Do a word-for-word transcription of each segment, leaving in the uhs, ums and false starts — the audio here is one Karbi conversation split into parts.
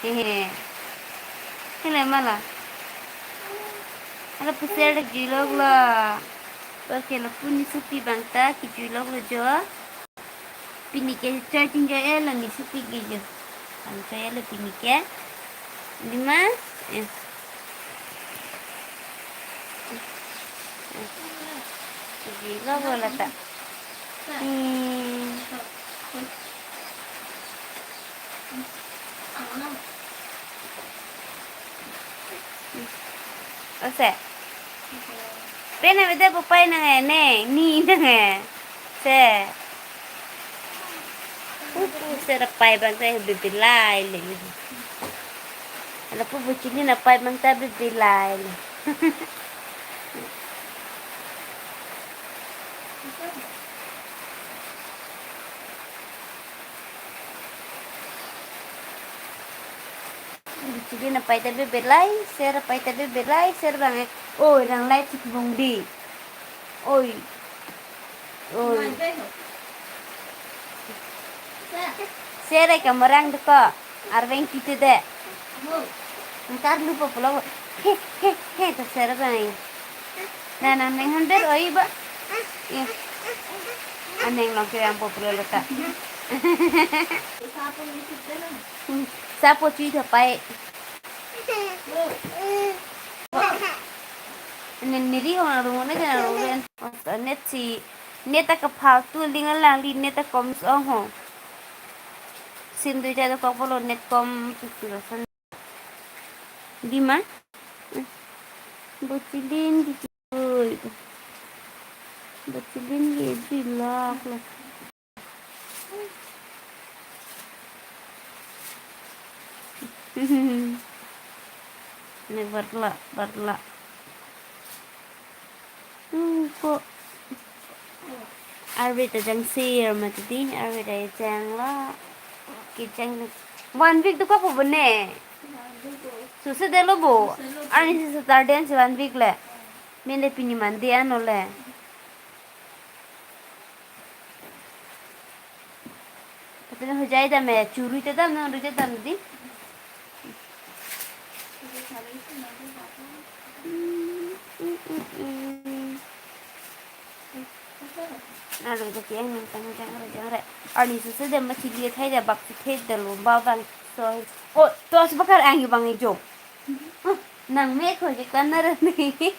Hehe. Hele mala. Ala puser dak juilok lo. Oke, lapu nesopi abang ta kejuilok lo jo. Pini ke choi chingjoilo nesopi ke jo. Ang choi lo pini ke. Dima? Eh. Kejuilok lo lata. Hmm. Ose. Pen avedet pu pai nang e ne, ni nang e. Se. Pupu sera pai abang ta bebelai le. Lapu buchili na pai abang ta bebelai le. Buchili na pai ta bebelai, sera pai ta bebelai, sera abang e. Oi, rang lai chikbong di. Oi. Oi. Sera kamerang deko. Arveng titi de. Angkar lupa pulo. He, he, he, ta sera abang. Na, na, neng hander oi ba. Iya. Aneng long ke yang popular lata. Sapo chui tha pai. Neri hong arung ne jana arung ren. Net si, net ta kaphaltu ling alangli net ta kom song ho. Sim dui jado kok polo net kom tutu rasan. Dima? Buchilin di chui. Buchilin ye juilok lo. Ne barla, barla. Hmm, ko. Arve ta jangsir mati di, arve ta janglo. Kejang. One week tu ko po bone. Suse delo bo. Arni si Saturday si one week le. Mele pini Monday ano le. Pati na hojai dam e, churui ta dam, na hojai dam di. Alo, ito kaya nang tang jang re, jang re. Arni suse dam ma chili thai da bak si thai da lo ba bang so. Oh, to as bakar ang bang ijo. Ah, nang me ko je kan na re ni. He.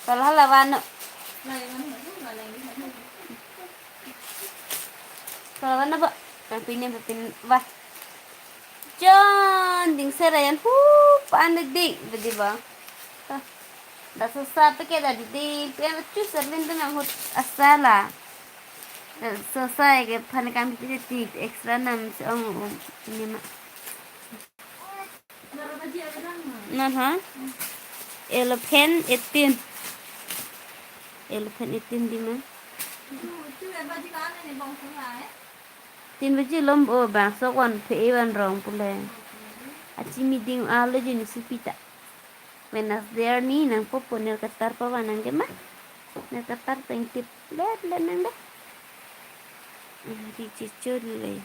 Salah lawan. Salah lawan apa? Nang pini, pini, wah. John, ding serayan hu pan ding, bedi ba. Ah. Da sosa peke da didi, peke na chu serlin tu nang hut asala. Da sosa ke phan kam piti ti extra nam si ong um ni ma. Non ha? Eleven eighteen. Eleven eighteen dima. Tin baji lom o bang sok wan phe wan rong pule. Achi meeting alo jini supita. Wednesday arni nang popo ner katar pavan nang ke ma. Ner katar pengtip let let nang dah. Ri chicho le.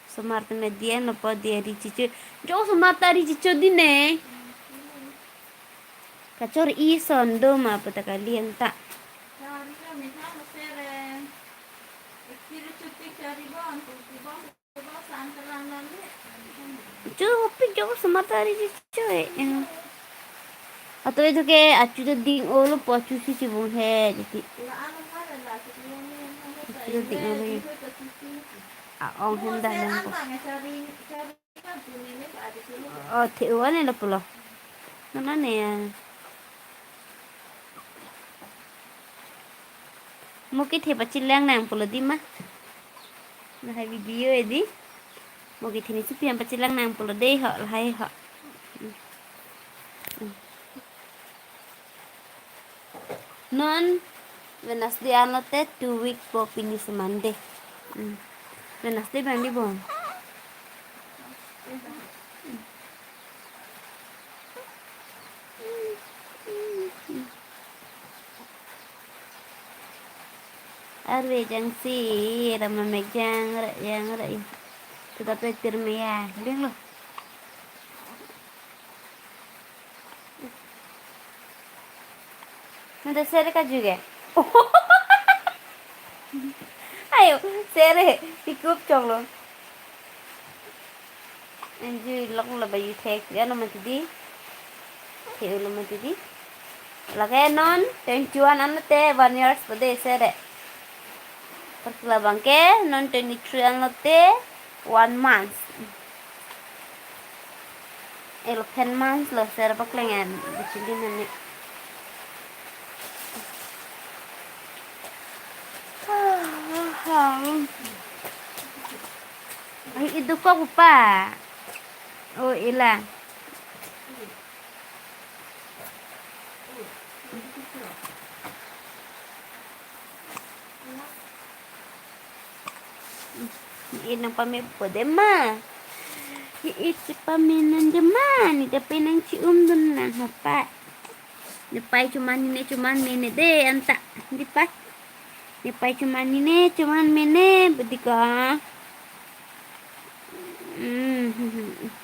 Somar ta me dian lo po dia ri chicho. Jo somar ta ri chicho di ne. Kachor ison do ma pata kalian ta. Chu hopi jo somar ta ri chicho e. Ato itu ke achu ta ding olo po achu si chibung he jiti. Achu ta ding olo. A ong hem dah nang po. Oh, the one lo pulo. Nana ne ya. Mo kethe pachilang nang pulo dima. Lahai video edi. Mo kethe nesopi an pachilang nang pulo dei ho, lahai ho. Non Wednesday anlote two week po pini si Monday. Hmm. Wednesday bang di bom. Arve jangsi, rama mek jang, ra jang, ra i. Tetapi tirmeya, denglo. Nanti sere ka juga. Ayo, sere, ikup chonglo. Anju lok lo ba you take. Ya lo mati di. Take lo mati di. Lake non twenty-one anlote one years bade sere. Perkela bangke non twenty-three anlote one month. Eleven months lo sere paklengan. Bichili nani. Ay, idukok pa. Oh, ila. Inang pame po de ma. Isi pame non de ma. Ni de penang chium dun nang hapa. Ni pai chuman ni ne chuman mene de anta. Di pai. Ni pai chuman ni ne chuman mene budi ka. Hmm.